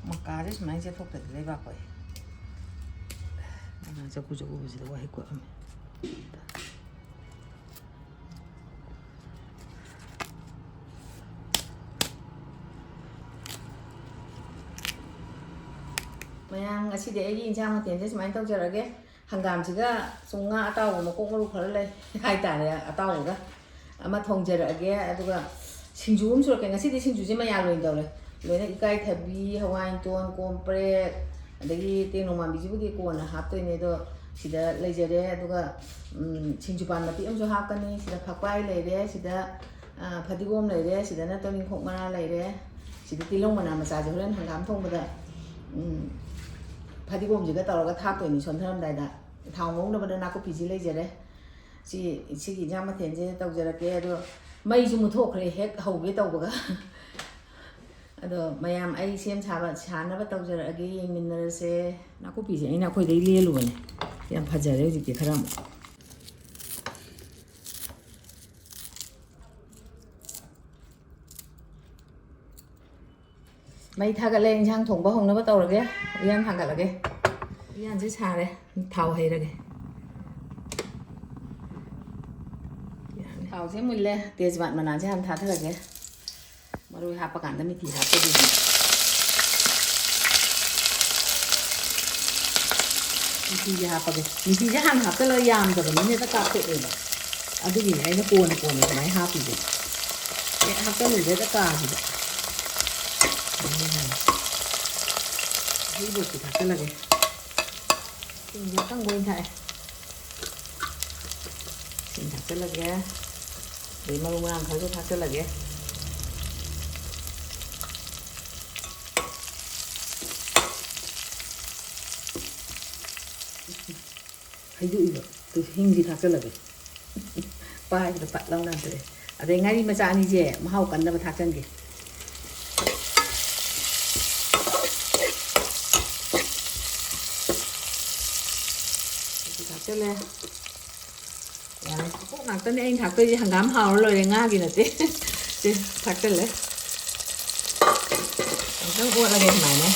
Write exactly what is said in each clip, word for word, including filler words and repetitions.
ꯃꯀꯥꯁꯦ ꯁꯨꯃꯥꯏꯅ ꯆꯦꯞꯊꯣꯛꯇ꯭ꯔꯗꯤ ꯂꯩꯕꯥꯛ ꯀꯣꯛꯑꯦ꯫ ꯑꯉꯥꯡ ꯆꯥꯛꯀꯨ ꯆꯥꯛꯀꯨꯕꯁꯤꯗ ꯋꯥꯍꯩ ꯀꯣꯛꯑꯝꯃꯦ꯫ ꯃꯌꯥꯝ, ꯉꯁꯤꯗꯤ ꯑꯩꯒꯤ ꯏꯟꯁꯥꯡ ꯃꯊꯦꯜꯁꯦ ꯁꯨꯃꯥꯏꯅ ꯇꯧꯖꯔꯒꯦ꯫ ꯍꯪꯒꯥꯝꯁꯤꯒ ꯁꯨꯝ ꯉꯥ ꯑꯇꯥꯎꯕ ꯃꯀꯣꯛ ꯃꯔꯨ ꯈꯔ ꯂꯩ ꯍꯥꯏꯇꯥꯔꯦ, ꯑꯇꯥꯎꯕꯒ ꯑꯃ ꯊꯣꯡꯖꯔꯛꯑꯒꯦ꯫ ꯑꯗꯨꯒ ꯁꯤꯡꯖꯨ ꯑꯃ ꯁꯨꯔꯛꯀꯦ꯫ ꯉꯁꯤꯗꯤ ꯁꯤꯡꯖꯨꯁꯦ ꯃꯌꯥꯜ ꯑꯣꯏꯅ ꯇꯧꯔꯦ꯫ ꯂꯣꯏꯅ ꯏꯀꯥꯏꯊꯕꯤ, ꯍꯋꯥꯏ ꯃꯇꯣꯟ, ꯀꯣꯝꯄ꯭ꯔꯦꯛ, ꯑꯗꯒꯤ ꯇꯦꯡꯅꯧ ꯃꯥꯟꯕꯤꯁꯤꯕꯨꯗꯤ ꯀꯣꯟꯅ ꯍꯥꯞꯇꯣꯏꯅꯦ꯫ ꯑꯗꯣ ꯁꯤꯗ ꯂꯩꯖꯔꯦ꯫ ꯑꯗꯨꯒ, ꯎꯝ, ꯁꯤꯡꯖꯨꯄꯥꯟ ꯃꯇꯦꯛ ꯑꯃꯁꯨ ꯍꯥꯞꯀꯅꯤ꯫ ꯁꯤꯗ ꯐꯛꯄꯥꯏ ꯂꯩꯔꯦ꯫ ꯁꯤꯗ, ꯑ, ꯐꯗꯤꯒꯣꯝ ꯂꯩꯔꯦ꯫ ꯁꯤꯗꯅ ꯇꯣꯅꯤꯡꯈꯣꯛ ꯃꯔꯥ ꯂꯩꯔꯦ꯫ ꯁꯤꯗ ꯇꯤꯜꯍꯧ ꯃꯅꯥ ꯃꯆꯥꯁꯦ ꯍꯣꯔꯦꯟ ꯍꯪꯒꯥꯝ ꯊꯣꯡꯕꯗ, ꯎꯝ, ꯐꯗꯤꯒꯣꯝꯁꯤꯒ ꯇꯧꯔꯒ ꯊꯥꯛꯇꯣꯏꯅꯤ ꯁꯣꯟꯊꯔꯝꯗꯥꯏꯗ꯫ ꯊꯥꯎ ꯉꯧꯅꯕꯗ ꯅꯥꯀꯨꯞꯄꯤꯁꯤ ꯂꯩꯖꯔꯦ꯫ ꯁꯤ, ꯁꯤꯒꯤ ꯏꯟꯖꯥꯡ ꯃꯊꯦꯜꯁꯦ ꯇꯧꯖꯔꯛꯀꯦ꯫ ꯑꯗꯣ ꯃꯩꯁꯨ ꯃꯨꯠꯊꯣꯛꯈ꯭ꯔꯦ ꯍꯦꯛ ꯍꯧꯒꯦ ꯇꯧꯕꯒ꯫ ꯑꯗꯣ ꯃꯌꯥꯝ, ꯑꯩ ꯁꯦꯝ ꯁꯥꯕ, ꯁꯥꯅꯕ ꯇꯧꯖꯔꯛꯑꯒꯦ, ꯌꯦꯡꯃꯤꯟꯅꯔꯁꯦ꯫ ꯅꯥꯀꯨꯞꯄꯤꯁꯦ ꯑꯩꯅ ꯑꯩꯈꯣꯏꯗꯩ ꯂꯦꯜꯂꯨꯕꯅꯦ꯫ ꯌꯥꯝ ꯐꯖꯔꯦ ꯍꯧꯖꯤꯛꯇꯤ ꯈꯔ ꯑꯃꯨꯛ꯫ ꯃꯩ ꯊꯥꯒꯠꯂꯦ, ꯏꯟꯁꯥꯡ ꯊꯣꯡꯕ ꯍꯧꯅꯕ ꯇꯧꯔꯒꯦ꯫ ꯎꯌꯥꯟ ꯊꯥꯡꯒꯠꯂꯒꯦ꯫ ꯎꯌꯥꯟꯁꯦ ꯁꯥꯔꯦ, ꯊꯥꯎ ꯍꯩꯔꯒꯦ꯫ ꯊꯥꯎꯁꯦ ꯃꯨꯜꯂꯦ, ꯇꯦꯖꯄꯥꯠ ꯃꯅꯥꯁꯦ ꯍꯥꯟꯅ ꯊꯥꯗꯔꯒꯦ꯫ ꯃꯔꯣꯏ ꯍꯥꯞꯄ ꯀꯥꯟꯗ ꯃꯤꯊꯤ ꯍꯥꯞꯆꯗꯣꯏꯅꯦ꯫ ꯃꯤꯊꯤꯁꯦ ꯍꯥꯞꯄꯒꯦ꯫ ꯃꯤꯊꯤꯁꯦ ꯍꯥꯟꯅ ꯍꯥꯞꯆꯜꯂꯒ ꯌꯥꯝꯗꯕꯅꯤꯅ ꯍꯦꯛꯇ ꯀꯥꯞꯊꯣꯛꯑꯦꯕ꯫ ꯑꯗꯨꯒꯤꯅꯦ ꯑꯩꯅ ꯀꯣꯟꯅ ꯀꯣꯟꯅ ꯁꯨꯃꯥꯏꯅ ꯍꯥꯞꯄꯤꯁꯦ꯫ ꯍꯦꯛ ꯍꯥꯞꯆꯜꯂꯨꯕꯗ ꯍꯦꯛꯇ ꯀꯥꯈꯤꯕ꯫ ꯑꯗꯨꯅ ꯍꯥꯏ꯫ ꯍꯩꯔꯤꯕꯣꯞꯇꯤ ꯊꯥꯛꯆꯜꯂꯒꯦ꯫ ꯁꯤꯡꯁꯦ ꯑꯀꯪꯕ ꯑꯣꯏꯅ ꯊꯥꯛꯑꯦ꯫ ꯁꯤꯡ ꯊꯥꯛꯆꯜꯂꯒꯦ꯫ ꯑꯗꯩ ꯃꯔꯨ ꯃꯔꯥꯡ ꯈꯔꯁꯨ ꯊꯥꯛꯆꯜꯂꯒꯦ꯫ ꯍꯩꯗꯣꯛꯏꯕ꯫ ꯑꯗꯨ ꯍꯤꯡꯁꯤ ꯊꯥꯛꯆꯜꯂꯒꯦ꯫ ꯄꯥꯏꯕꯗ ꯄꯠ ꯂꯥꯎꯅ ꯍꯟꯗꯣꯛꯑꯦ꯫ ꯑꯗꯩ ꯉꯥꯔꯤ ꯃꯆꯥ ꯑꯅꯤꯁꯦ ꯃꯍꯥꯎ ꯀꯟꯅꯕ ꯊꯥꯛꯆꯟꯒꯦ꯫ ꯁꯤ ꯊꯥꯛꯆꯜꯂꯦ꯫ ꯌꯥꯔꯦ꯫ ꯃꯀꯣꯛ ꯉꯥꯛꯇꯅꯦ ꯑꯩꯅ ꯊꯥꯛꯇꯣꯏꯁꯦ꯫ ꯍꯪꯒꯥꯝ ꯍꯥꯎꯔ ꯂꯣꯏꯔꯦ, ꯉꯥꯒꯤ ꯅꯠꯇꯦ꯫ ꯁꯤ ꯊꯥꯛꯆꯜꯂꯦ꯫ ꯈꯤꯇꯪ ꯑꯣꯠꯂꯒꯦ ꯁꯨꯃꯥꯏꯅ꯫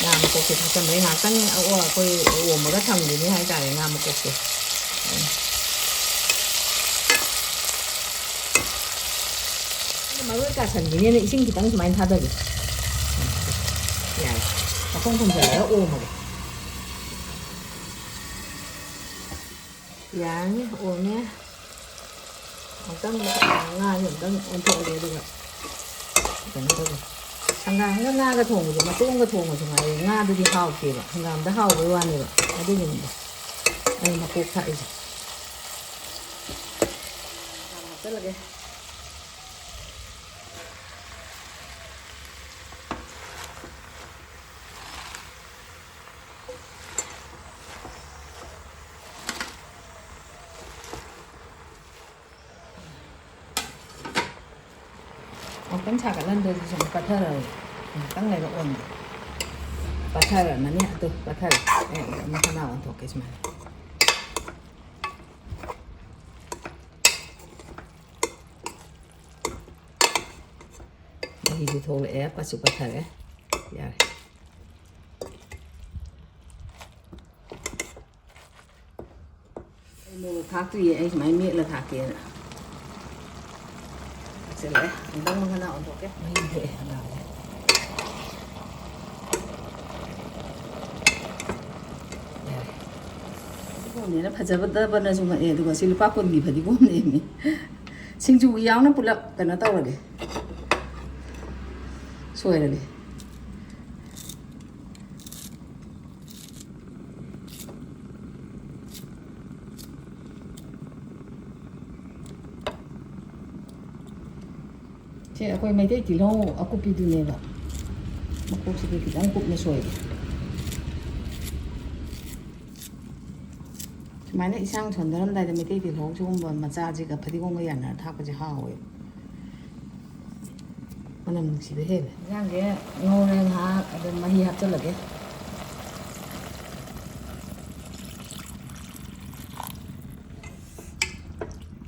ꯉꯥ ꯃꯀꯣꯛꯁꯦ ꯊꯥꯛꯆꯟꯕꯩ ꯉꯥꯛꯇꯪ ꯑꯣ-, ꯑꯩꯈꯣꯏ ꯑꯣꯝꯃꯒ ꯊꯝꯈꯤꯅꯤ ꯍꯥꯏꯇꯥꯔꯦ, ꯉꯥ ꯃꯀꯣꯛꯁꯦ꯫ ꯃꯔꯣꯏ ꯀꯥꯁꯟꯈꯤꯅꯦꯅ ꯏꯁꯤꯡ ꯈꯤꯇꯪ ꯁꯨꯃꯥꯏꯅ ꯊꯥꯗꯒꯦ꯫ ꯌꯥꯔꯦ꯫ ꯃꯈꯣꯡ ꯈꯨꯝꯖꯤꯜꯂꯒ ꯑꯣꯝꯃꯒꯦ꯫ ꯌꯥꯔꯅꯤ, ꯑꯣꯝꯃꯦ꯫ ꯑꯃꯨꯛꯇꯪ ꯉꯥꯁꯦ ꯑꯃꯨꯛꯇꯪ ꯑꯣꯟꯊꯣꯛꯑꯒꯦ, ꯑꯗꯨꯒ ꯀꯩꯅꯣ ꯇꯧꯒꯦ꯫ ꯍꯪꯒꯥꯝꯒ ꯉꯥꯒ ꯊꯣꯡꯕꯁꯦ, ꯃꯇꯣꯡꯒ ꯊꯣꯡꯕꯁꯨ ꯉꯥꯏꯔꯦ, ꯉꯥꯗꯨꯗꯤ ꯍꯥꯎꯇꯦꯕ, ꯍꯪꯒꯥꯝꯗ ꯍꯥꯎꯕꯩ ꯋꯥꯅꯦꯕ꯫ ꯑꯗꯨꯒꯤꯅꯤꯗ ꯑꯩ ꯃꯀꯣꯛ ꯊꯥꯛꯏꯁꯦ꯫ ꯍꯥꯞꯆꯜꯂꯒꯦ꯫ ꯑꯃꯨꯛꯇꯪ ꯁꯥꯒꯠꯍꯟꯗ꯭ꯔꯗꯤ ꯁꯨꯝ ꯄꯠꯊꯔꯛꯑꯣꯏ꯫ ꯉꯥꯛꯇꯪ ꯂꯩꯔ ꯑꯣꯟꯒꯦ꯫ ꯄꯠꯊꯔꯛꯑꯃꯅꯤ꯫ ꯑꯗꯨ ꯄꯠꯊꯔꯦ꯫ ꯑꯩ ꯑꯃꯨꯛ ꯃꯈꯥ ꯑꯣꯟꯊꯣꯛꯀꯦ ꯁꯨꯃꯥꯏꯅ꯫ ꯃꯍꯤꯁꯨ ꯊꯣꯛꯂꯛꯑꯦ, ꯄꯠꯁꯨ ꯄꯠꯊꯔꯦ꯫ ꯌꯥꯔꯦ꯫ ꯑꯩ ꯃꯣꯔꯣꯛ ꯊꯥꯛꯇ꯭ꯔꯤꯌꯦ, ꯑꯩ ꯁꯨꯃꯥꯏꯅ ꯃꯦꯠꯂ ꯊꯥꯛꯀꯦꯅ꯫ ꯊꯥꯛꯆꯜꯂꯦ꯫ ꯑꯃꯨꯛꯇꯪ ꯃꯈꯥ ꯑꯣꯟꯊꯣꯛꯀꯦ꯫ ꯃꯍꯤ ꯊꯣꯛꯑꯦ, ꯍꯪꯒꯥꯝꯁꯦ꯫ ꯌꯥꯔꯦ꯫ ꯐꯗꯤꯒꯣꯝꯅꯦꯅ ꯐꯖꯕꯗꯕꯅꯁꯨ ꯉꯛꯑꯦ, ꯑꯗꯨꯒ ꯁꯤ ꯂꯨꯄꯥ ꯀꯨꯟꯒꯤ ꯐꯗꯤꯒꯣꯝꯅꯦꯃꯤ꯫ ꯁꯤꯡꯖꯨꯒꯤ ꯌꯥꯎꯅ ꯄꯨꯂꯞ ꯀꯩꯅꯣ ꯇꯧꯔꯒꯦ, ꯁꯣꯏꯔꯒꯦ꯫ ꯁꯦ ꯑꯩꯈꯣꯏ ꯃꯩꯇꯩ ꯇꯤꯜꯍꯧ ꯑꯀꯨꯞꯄꯤꯗꯨꯅꯦꯕ꯫ ꯃꯀꯣꯛꯁꯤꯗꯤ ꯈꯤꯇꯪ ꯀꯨꯞꯅ ꯁꯣꯏꯒꯦ꯫ ꯁꯨꯃꯥꯏꯅ ꯏꯟꯁꯥꯡ ꯁꯣꯟꯊꯔꯝꯗꯥꯏꯗ ꯃꯩꯇꯩ ꯇꯤꯜꯍꯧ ꯁꯤꯒꯨꯝꯕ ꯃꯆꯥꯁꯤꯒ ꯐꯗꯤꯒꯣꯝꯒ ꯌꯥꯟꯅꯔ ꯊꯥꯛꯄꯁꯦ ꯍꯥꯎꯋꯦꯕ꯫ ꯃꯅꯝ ꯅꯨꯡꯁꯤꯕ ꯍꯦꯜꯂꯦ꯫ ꯏꯟꯁꯥꯡꯁꯦ ꯉꯧꯔꯦ ꯉꯥꯏꯍꯥꯛ, ꯑꯗꯨ ꯃꯍꯤ ꯍꯥꯞꯆꯤꯜꯂꯒꯦ꯫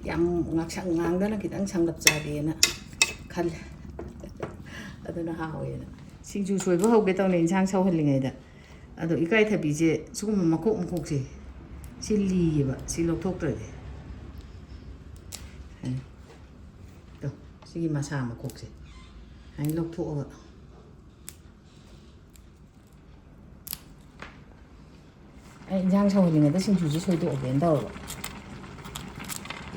ꯌꯥꯝ ꯉꯥꯛꯁꯪ ꯉꯥꯡꯗꯅ ꯈꯤꯇꯪ ꯁꯪꯂꯞ ꯆꯥꯒꯦꯅ ꯈꯜꯂꯦ꯫ ꯑꯗꯨꯅ ꯍꯥꯎꯋꯦꯅ꯫ ꯁꯤꯡꯖꯨ ꯁꯣꯏꯕ ꯍꯧꯒꯦ ꯇꯧꯅꯤ, ꯏꯟꯁꯥꯡ ꯁꯧꯍꯜꯂꯤꯉꯩꯗ꯫ ꯑꯗꯣ ꯏꯀꯥꯏꯊꯕꯤꯁꯦ ꯁꯤꯒꯨꯝꯕ ꯃꯈꯣꯛ ꯃꯈꯣꯛꯁꯦ, ꯁꯤ ꯂꯤꯌꯦꯕ, ꯁꯤ ꯂꯧꯊꯣꯛꯇ꯭ꯔꯗꯤ꯫ ꯇꯣ, ꯁꯤꯒꯤ ꯃꯁꯥ ꯃꯈꯣꯛꯁꯦ ꯁꯨꯃꯥꯏꯅ ꯂꯧꯊꯣꯛꯑꯒ, ꯑꯩ ꯏꯟꯖꯥꯡ ꯁꯧꯍꯜꯂꯤꯉꯩꯗ ꯁꯤꯡꯖꯨꯁꯦ ꯁꯣꯏꯗꯣꯛꯑꯒꯦꯅ ꯇꯧꯔꯕ꯫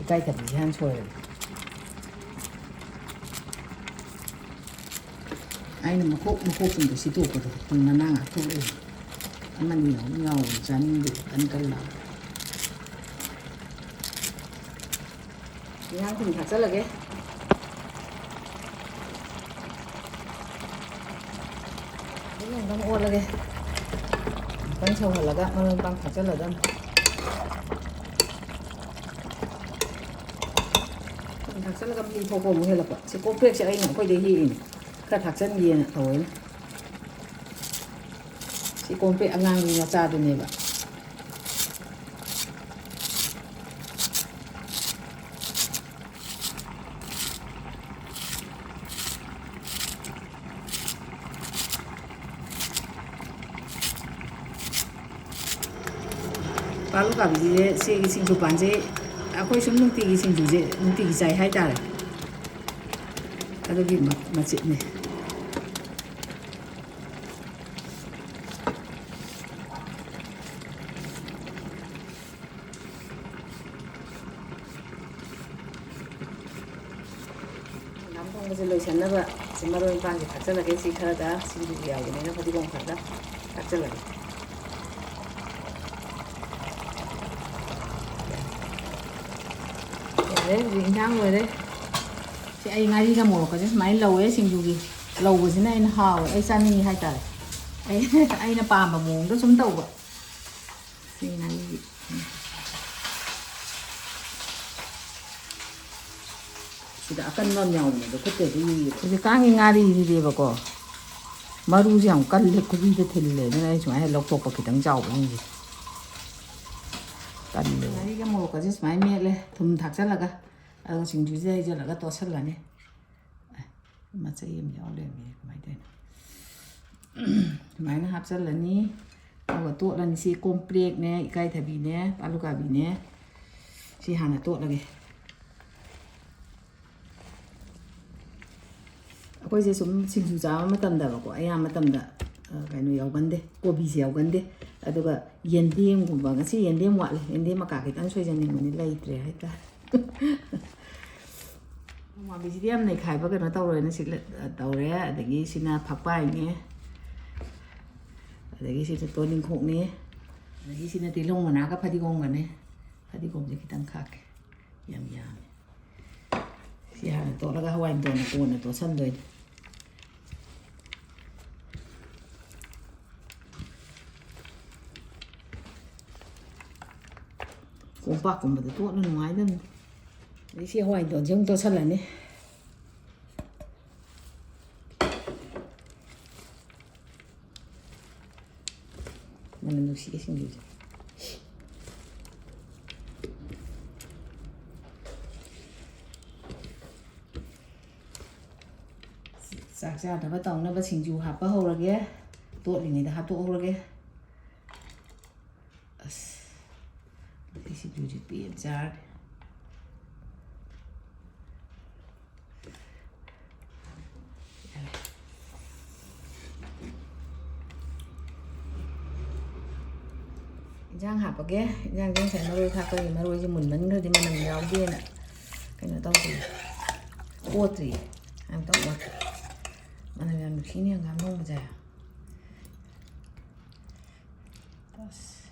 ꯏꯀꯥꯏꯊꯕꯤꯁꯦ ꯍꯥꯟꯅ ꯁꯣꯏꯔꯒꯦ꯫ ꯑꯩꯅ ꯃꯈꯣꯛ ꯃꯈꯣꯛꯁꯤꯡꯗꯣ ꯁꯤꯠꯇꯣꯛꯄꯗꯣ ꯄꯨꯡ ꯃꯅꯥ ꯉꯥꯛ ꯊꯣꯛꯂꯛꯏ꯫ ꯑꯃꯅꯤ ꯑꯍꯨꯝ ꯌꯥꯎꯕ ꯆꯥꯅꯤꯡꯗꯦ, ꯀꯟ ꯀꯟ ꯂꯥꯎ꯫ ꯏꯟꯖꯥꯡ ꯊꯨꯝ ꯊꯥꯛꯆꯜꯂꯒꯦ꯫ ꯑꯗꯨꯝ ꯑꯃꯨꯛꯇꯪ ꯑꯣꯠꯂꯒꯦ꯫ ꯑꯃꯨꯛꯇꯪ ꯁꯧꯍꯜꯂꯒ ꯃꯔꯣꯏ ꯃꯄꯥꯡ ꯊꯥꯛꯆꯜꯂꯗꯝꯅꯤ꯫ ꯊꯨꯝ ꯊꯥꯛꯆꯜꯂꯒ ꯃꯍꯤ ꯊꯣꯛꯄ ꯑꯃꯨꯛ ꯍꯦꯜꯂꯛꯄ꯫ ꯁꯤ ꯀꯣꯝꯄ꯭ꯔꯦꯛꯁꯦ ꯑꯩꯅ ꯑꯩꯈꯣꯏꯗꯩ ꯍꯦꯛꯏꯅꯦ꯫ ꯈꯔ ꯊꯥꯛꯆꯟꯒꯦꯅ ꯊꯑꯣꯏꯅ꯫ ꯁꯤ ꯀꯣꯝꯄ꯭ꯔꯦꯛ ꯑꯉꯥꯡꯕꯤ ꯃꯆꯥꯗꯨꯅꯦꯕ꯫ ꯄꯥꯜꯂꯨ ꯀꯥꯕꯤꯁꯦ, ꯁꯤꯒꯤ ꯁꯤꯡꯖꯨ ꯄꯥꯟꯁꯦ ꯑꯩꯈꯣꯏ ꯁꯨꯝ ꯅꯨꯡꯇꯤꯒꯤ ꯁꯤꯡꯖꯨꯁꯦ ꯅꯨꯡꯇꯤꯒꯤ ꯆꯥꯏ ꯍꯥꯏꯇꯥꯔꯦ꯫ ꯑꯗꯨꯒꯤ ꯃ-, ꯃꯆꯦꯠꯅꯦ꯫ ꯍꯪꯒꯥꯝ ꯊꯣꯡꯕꯁꯦ ꯂꯣꯏꯁꯟꯅꯕ ꯁꯤ ꯃꯔꯣꯏ ꯃꯄꯥꯡꯁꯦ ꯊꯥꯛꯆꯜꯂꯒꯦ꯫ ꯁꯤ ꯈꯔꯒ ꯁꯤꯡꯖꯨꯒꯤ ꯌꯥꯎꯕꯅꯤꯅ ꯐꯗꯤꯒꯣꯝ ꯈꯔꯒ ꯊꯥꯛꯆꯜꯂꯒꯦ꯫ ꯌꯥꯔꯦ, ꯍꯧꯖꯤꯛ ꯏꯟꯁꯥꯡ ꯂꯣꯏꯔꯦ꯫ ꯁꯤ ꯑꯩ ꯉꯥꯔꯤꯒ ꯃꯣꯔꯣꯛꯀꯁꯦ ꯁꯨꯃꯥꯏꯅ ꯂꯧꯋꯦ ꯁꯤꯡꯖꯨꯒꯤ꯫ ꯂꯧꯕꯁꯤꯅ ꯑꯩꯅ ꯍꯥꯎꯋꯦ, ꯑꯩ ꯆꯥꯅꯤꯡꯉꯤ ꯍꯥꯏꯇꯥꯔꯦ꯫ ꯑꯩ, ꯑꯩꯅ ꯄꯥꯝꯕ ꯃꯑꯣꯡꯗ ꯁꯨꯝ ꯇꯧꯕ꯫ ꯁꯤ ꯉꯥꯔꯤ꯫ ꯁꯤꯗ ꯑꯀꯟꯕ ꯑꯃ ꯌꯥꯎꯕꯅꯦ, ꯑꯗꯣ ꯈꯨꯠꯇ ꯍꯦꯛꯇ ꯌꯩꯌꯦꯕ꯫ ꯍꯧꯖꯤꯛꯀꯥꯟꯒꯤ ꯉꯥꯔꯤꯁꯤꯗꯤꯕꯀꯣ, ꯃꯔꯨꯁꯦ ꯌꯥꯝ ꯀꯜꯂꯦ, ꯈꯨꯕꯤꯗ ꯊꯤꯜꯂꯦ꯫ ꯑꯗꯨꯅ ꯑꯩ ꯁꯨꯃꯥꯏꯅ ꯂꯧꯊꯣꯛꯄ, ꯈꯤꯇꯪ ꯆꯥꯎꯕꯁꯤꯡꯁꯦ ꯀꯜꯂꯦ꯫ ꯉꯥꯔꯤꯒ ꯃꯣꯔꯣꯛꯀꯁꯦ ꯁꯨꯃꯥꯏꯅ ꯃꯦꯠꯂꯦ, ꯊꯨꯝ ꯊꯥꯛꯆꯜꯂꯒ, ꯑꯗꯨꯒ ꯁꯤꯡꯖꯨꯁꯤꯗ ꯍꯩꯖꯜꯂꯒ ꯇꯣꯠꯁꯜꯂꯅꯤ꯫ ꯑꯦ, ꯃꯆꯩ ꯑꯃ ꯌꯥꯎ ꯂꯩꯔꯝꯃꯦ, ꯀꯃꯥꯏꯅ ꯇꯧꯔꯤꯅꯣ? ꯁꯨꯃꯥꯏꯅ ꯍꯥꯞꯆꯤꯜꯂꯅꯤ꯫ ꯑꯗꯨꯒ ꯇꯣꯠꯂꯅꯤ꯫ ꯁꯤ ꯀꯣꯝꯄ꯭ꯔꯦꯛꯅꯦ, ꯏꯀꯥꯏꯊꯕꯤꯅꯦ, ꯑꯥꯂꯨ ꯀꯥꯕꯤꯅꯦ꯫ ꯁꯤ ꯍꯥꯟꯅ ꯇꯣꯠꯂꯒꯦ꯫ ꯑꯩꯈꯣꯏꯁꯦ ꯁꯨꯝ ꯁꯤꯡꯖꯨ ꯆꯥꯕ ꯃꯇꯝꯗꯕꯀꯣ, ꯑꯌꯥꯝꯕ ꯃꯇꯝꯗ, ꯑ, ꯀꯩꯅꯣ ꯌꯥꯎꯒꯟꯗꯦ, ꯀꯣꯕꯤꯁꯦ ꯌꯥꯎꯒꯟꯗꯦ꯫ ꯑꯗꯨꯒ ꯌꯦꯟꯗꯦꯝꯒꯨꯝꯕ, ꯉꯁꯤ ꯌꯦꯟꯗꯦꯝ ꯋꯥꯠꯂꯦ, ꯌꯦꯟꯗꯦꯝ ꯃꯀꯥ ꯈꯤꯇꯪ ꯁꯣꯏꯖꯅꯤꯡꯕꯅꯤ, ꯂꯩꯇ꯭ꯔꯦ ꯍꯥꯏꯇꯥꯔꯦ꯫ ꯃꯥꯕꯤꯁꯤꯗꯤ ꯌꯥꯝ ꯅꯩꯈꯥꯏꯕ ꯀꯩꯅꯣ ꯇꯧꯔꯣꯏꯅ ꯁꯤ ꯂ-, ꯇꯧꯔꯦ꯫ ꯑꯗꯒꯤ ꯁꯤꯅ ꯐꯛꯄꯥꯏꯅꯦ, ꯑꯗꯒꯤ ꯁꯤꯅ ꯇꯣꯅꯤꯡꯈꯣꯛꯅꯦ, ꯑꯗꯒꯤ ꯁꯤꯅ ꯇꯤꯜꯍꯧ ꯃꯅꯥꯒ ꯐꯗꯤꯒꯣꯝꯒꯅꯦ꯫ ꯐꯗꯤꯒꯣꯝꯁꯦ ꯈꯤꯇꯪ ꯈꯥꯛꯀꯦ, ꯌꯥꯝ ꯌꯥꯝꯃꯦ꯫ ꯁꯤ ꯍꯥꯟꯅ ꯇꯣꯠꯂꯒ ꯍꯋꯥꯏ ꯃꯇꯣꯟꯗꯣ ꯀꯣꯟꯅ ꯇꯣꯠꯁꯟꯗꯣꯏꯅꯤ꯫ ꯀꯣꯝꯄꯥꯛꯀꯨꯝꯕꯗ ꯇꯣꯠꯂ ꯅꯨꯡꯉꯥꯏꯗꯕꯅꯤ꯫ ꯑꯗꯩ ꯁꯤ ꯍꯋꯥꯏ ꯃꯇꯣꯟꯁꯦ ꯑꯃꯨꯛ ꯇꯣꯠꯁꯜꯂꯅꯤ꯫ ꯃꯅꯝ ꯅꯨꯡꯁꯤꯌꯦ ꯁꯤꯡꯖꯨꯁꯦ꯫ ꯆꯥꯛ ꯆꯥꯅꯕ ꯇꯧꯅꯕ ꯁꯤꯡꯖꯨ ꯍꯥꯞꯄ ꯍꯧꯔꯒꯦ꯫ ꯇꯣꯠꯂꯤꯉꯩꯗ ꯍꯥꯞꯇꯣꯛꯍꯧꯔꯒꯦ꯫ ꯑꯁ, ꯉꯁꯤ ꯁꯤꯡꯖꯨꯁꯦ ꯄꯦꯟꯅ ꯆꯥꯔꯅꯤ꯫ ꯏꯟꯖꯥꯡ ꯍꯥꯞꯄꯒꯦ꯫ ꯏꯟꯖꯥꯡꯁꯦ ꯉꯁꯥꯏ ꯃꯔꯣꯏ ꯊꯥꯛꯄꯒꯤ ꯃꯔꯣꯏꯁꯦ ꯃꯨꯟꯃꯟꯈ꯭ꯔꯗꯤ ꯃꯅꯝ ꯌꯥꯎꯗꯦꯅ ꯀꯩꯅꯣ ꯇꯧꯗꯦ, ꯑꯣꯠꯇ꯭ꯔꯤꯌꯦ꯫ ꯌꯥꯝ ꯇꯧ ꯑꯣꯠꯇ꯭ꯔꯤ꯫ ꯃꯅꯝ ꯌꯥꯝ ꯅꯨꯡꯁꯤꯅꯤ ꯍꯪꯒꯥꯝ ꯊꯣꯡꯕꯁꯦ꯫ ꯑꯁ,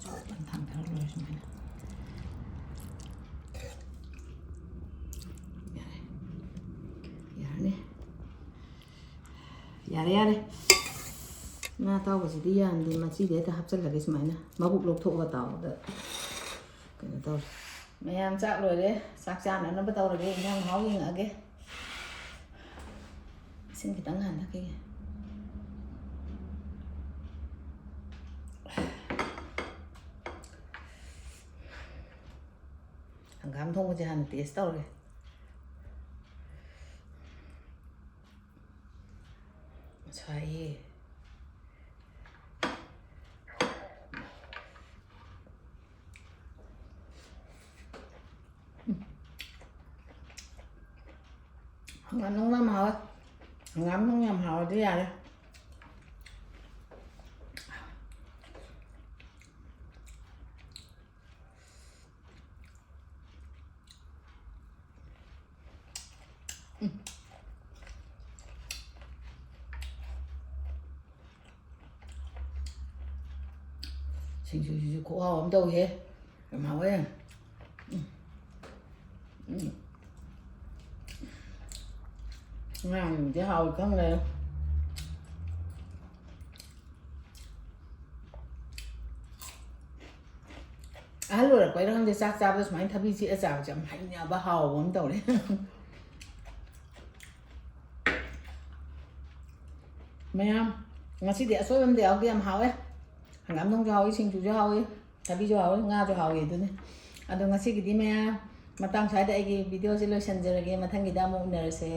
ꯆꯣꯠꯅ ꯊꯝꯈ꯭ꯔ ꯂꯣꯏꯔꯦ ꯁꯨꯃꯥꯏꯅ꯫ ꯌꯥꯔꯦ꯫ ꯌꯥꯔꯅꯤ꯫ ꯌꯥꯔꯦ, ꯌꯥꯔꯦ꯫ ꯉꯥ ꯑꯇꯥꯎꯕꯁꯤꯗꯤ ꯌꯥꯝꯗꯦ, ꯃꯆꯤꯗꯤ ꯍꯦꯛꯇ ꯍꯥꯞꯆꯤꯜꯂꯒꯦ ꯁꯨꯃꯥꯏꯅ꯫ ꯃꯕꯨꯛ ꯂꯧꯊꯣꯛꯑꯒ ꯇꯥꯎꯕꯗ ꯀꯩꯅꯣ ꯇꯧꯔꯦ꯫ ꯃꯌꯥꯝ ꯆꯥꯛ ꯂꯣꯏꯔꯦ, ꯆꯥꯛ ꯆꯥꯅꯅꯕ ꯇꯧꯔꯒꯦ꯫ ꯏꯟꯖꯥꯡ ꯃꯍꯥꯎ ꯌꯦꯡꯉꯛꯑꯒꯦ꯫ ꯏꯁꯤꯡ ꯈꯤꯇꯪ ꯍꯥꯟꯊꯈꯤꯒꯦ꯫ ꯍꯪꯒꯥꯝ ꯊꯣꯡꯕꯁꯦ ꯍꯥꯟꯅ ꯇꯦꯁ ꯇꯧꯔꯒꯦ꯫ ꯁꯥꯏꯌꯦ꯫ ꯍꯪꯒꯥꯝ ꯅꯨꯡ ꯌꯥꯝ ꯍꯥꯎꯋꯦ꯫ ꯍꯪꯒꯥꯝ ꯅꯨꯡ ꯌꯥꯝ ꯍꯥꯎꯔꯗꯤ ꯌꯥꯔꯦ꯫ ꯁꯤꯡꯖꯨꯁꯤꯁꯨ ꯈꯨꯍꯥꯎ ꯑꯃ ꯇꯧꯋꯤꯍꯦ꯫ ꯌꯥꯝ ꯍꯥꯎꯋꯦ꯫ ꯎꯝ꯫ ꯎꯝ꯫ ꯉꯥꯒꯤꯗꯤ ꯍꯥꯎꯋꯤ ꯈꯪꯗꯦ꯫ ꯑꯍꯜ ꯑꯣꯏꯔꯛꯄꯩꯔ ꯈꯪꯗꯦ, ꯆꯥꯛ ꯆꯥꯕꯗ ꯁꯨꯃꯥꯏꯅ ꯊꯕꯤ ꯆꯤꯛꯑ ꯆꯥꯕꯁꯦ ꯌꯥꯝ ꯍꯩꯅꯕ, ꯍꯥꯎꯕ ꯑꯃ ꯇꯧꯔꯦ꯫ ꯃꯌꯥꯝ, ꯉꯁꯤꯗꯤ ꯑꯁꯣꯏꯕ ꯑꯝꯗ ꯌꯥꯎꯗꯦ, ꯌꯥꯝ ꯍꯥꯎꯋꯦ꯫ ꯍꯪꯒꯥꯝ ꯊꯣꯡꯁꯨ ꯍꯥꯎꯋꯤ, ꯁꯤꯡꯖꯨꯁꯨ ꯍꯥꯎꯋꯤ, ꯊꯕꯤꯁꯨ ꯍꯥꯎꯋꯤ, ꯉꯥꯁꯨ ꯍꯥꯎꯋꯤ꯫ ꯑꯗꯨꯅꯤ꯫ ꯑꯗꯣ ꯉꯁꯤꯒꯤꯗꯤ ꯃꯌꯥꯝ, ꯃꯇꯥꯡ ꯁ꯭ꯋꯥꯏꯗ ꯑꯩꯒꯤ ꯚꯤꯗꯤꯑꯣꯁꯦ ꯂꯣꯏꯁꯤꯟꯖꯔꯒꯦ꯫ ꯃꯊꯪꯒꯤꯗ ꯑꯃꯨꯛ ꯎꯅꯔꯁꯦ꯫